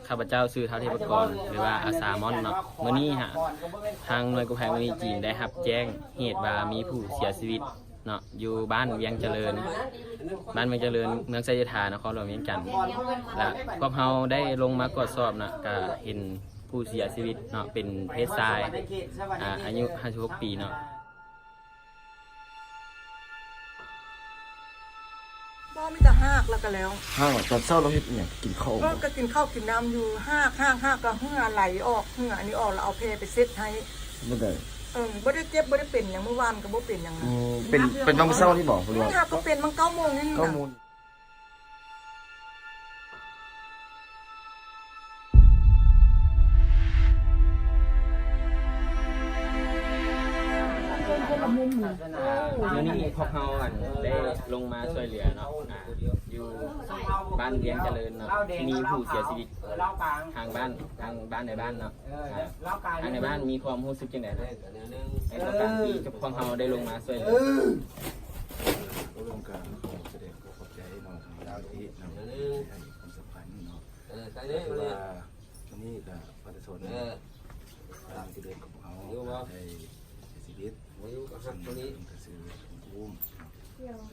ຂ້າພະເຈົ້າຊື່ ທ້າວ ເທບພະກອນ ຫຼືວ່າ ອາສາມອນເນາະ. ມື້ນີ້ຮະ ທາງໜ່ວຍກູ້ໄພມູນນິທິຈີນໄດ້ຮັບແຈ້ງເຫດວ່າມີຜູ້ເສຍຊີວິດເນາະ ຢູ່ບ້ານວຽງຈະເລີນ ບ້ານວຽງຈະເລີນ ເມືອງໄຊຍະຖາ ນະຄອນຫຼວງວຽງຈັນ. ແລະ ພວກເຮົາໄດ້ລົງມາກວດສອບເນາະ ກະເຫັນຜູ້ເສຍຊີວິດເນາະ ເປັນເພດຊາຍ ອາ ອາຍຸຫ້າສິບຫົກປີເນາະ. ບໍ່ ມີແຕ່ຮາກແລ້ວກໍແລ້ວ. ຮາກ ຕອນເຊົ້າລາວເຮັດອີ່ຫຍັງ? ກິນເຂົ້າບໍ່? ກໍກິນເຂົ້າກິນນ້ຳຢູ່. ຮາກ ຮາກ ຮາກກໍເຫື່ອໄຫຼອອກ ເຫື່ອອັນນີ້ອອກ ແລ້ວເອົາແພໄປເຊັດໃຫ້. ບໍ່ໄດ້ ເອີ ບໍ່ໄດ້ເຈັບ ບໍ່ໄດ້ເປັນຫຍັງ. ມື້ວານກໍບໍ່ເປັນຫຍັງນະ. ອືມ ເປັນ ເປັນຕອນເຊົ້ານີ້ບໍ່ ຫຼືວ່າ? ຮາກກໍເປັນບາງເກົ້າໂມງນີ້ນະ. ເກົ້າໂມງ. ມື້ນີ້ພວກເຮົາ ອັນ ໄດ້ລົງມາຊ່ວຍເຫຼືອເນາະ ອາ ຢູ່ບ້ານວຽງຈະເລີນເນາະ ມີຜູ້ເສຍຊີວິດ ທາງບ້ານ ທາງບ້ານໃນບ້ານເນາະ. ອາ ທາງໃນບ້ານມີຄວາມຮູ້ສຶກຈັ່ງໃດໃນໂຄງການທີ່ພວກເຮົາໄດ້ລົງມາຊ່ວຍເຫຼືອ? ໂຄງການຂໍສະແດງຄວາມຂອບໃຈເນາະ ທາງມູນນິທິເນາະ ທີ່ໃຫ້ຄວາມສຳຄັນເນາະ. ເອີ ໃສ່ເລີຍ ຖືວ່າ ມື້ນີ້ກະປະຊາຊົນ ເອີ ຕາມທີ່ເດີນຂອງເຮົາ ຢູ່ບໍ່ ໄດ້ເສຍຊີວິດ ບໍ່ຢູ່ກໍຮັກເທົ່ານີ້ ເຊິ່ງກໍຊື່ຄຸນພູມເນາະ.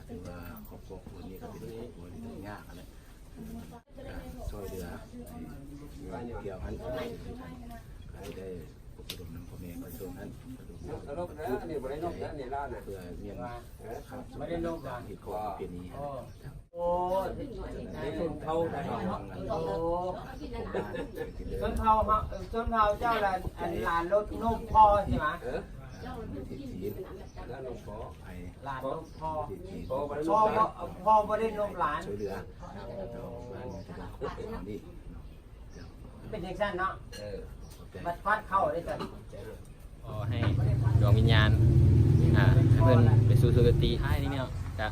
ຖືວ່າຄອບຄົວຄົນນີ້ກໍເປັນຄອບຄົວທີ່ທຸກຍາກຫັ້ນແຫຼະ ກະຊ່ວຍເຫຼືອໃຫ້ເພື່ອນເຮົາຫັ້ນ ກໍຊິໄດ້ ປະດົມນຳພໍ່ແມ່ປະຊາຊົນຫັ້ນ ປະດົມນຳ ສະຫຼຸບແລ້ວ ອັນນີ້ບໍ່ໄດ້ນົບແລ້ວ ອັນນີ້ລາວນະ ເພື່ອມ້ຽນ ເອີ ຂ້າມ ບໍ່ໄດ້ນົບລະ ເຮັດຂອງປະເພນີຫັ້ນ. ໂອ້ ຊົນເຜົ່າ ໂອ້ ຊົນເຜົ່າເຮົາ ຊົນເຜົ່າເຈົ້າລະ ອັນຫຼານລົດນົບພໍ່ຊິມາ ເອີ ທີ່ຈີນ ຫຼານນົບພໍ່ ຫຼານນົບພໍ່ ທີ່ຈີນ ພໍ່ບໍ່ ພໍ່ບໍ່ໄດ້ນົບຫຼານ ຊ່ວຍເຫຼືອ ເປັນຈັ່ງຊັ້ນເນາະ. ເອີ ບັດຟາດເຂົ້າໄດ້ຊັ້ນ ຂໍໃຫ້ດວງວິນຍານ ອ່າ ໃຫ້ເພິ່ນໄປສູ່ສຸຄະຕິ. ທ້າຍນີ້ເນາະ ກະ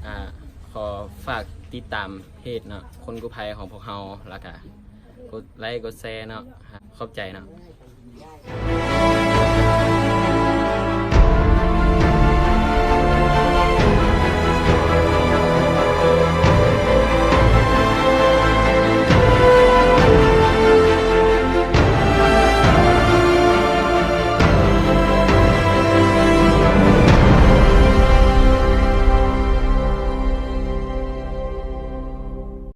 ອ່າ ຂໍຝາກຕິດຕາມເພຈເນາະ ຄົນກູ້ໄພຂອງພວກເຮົາ ແລ້ວກະກົດໄລກົດແຊເນາະ. ຂອບໃຈເນາະ.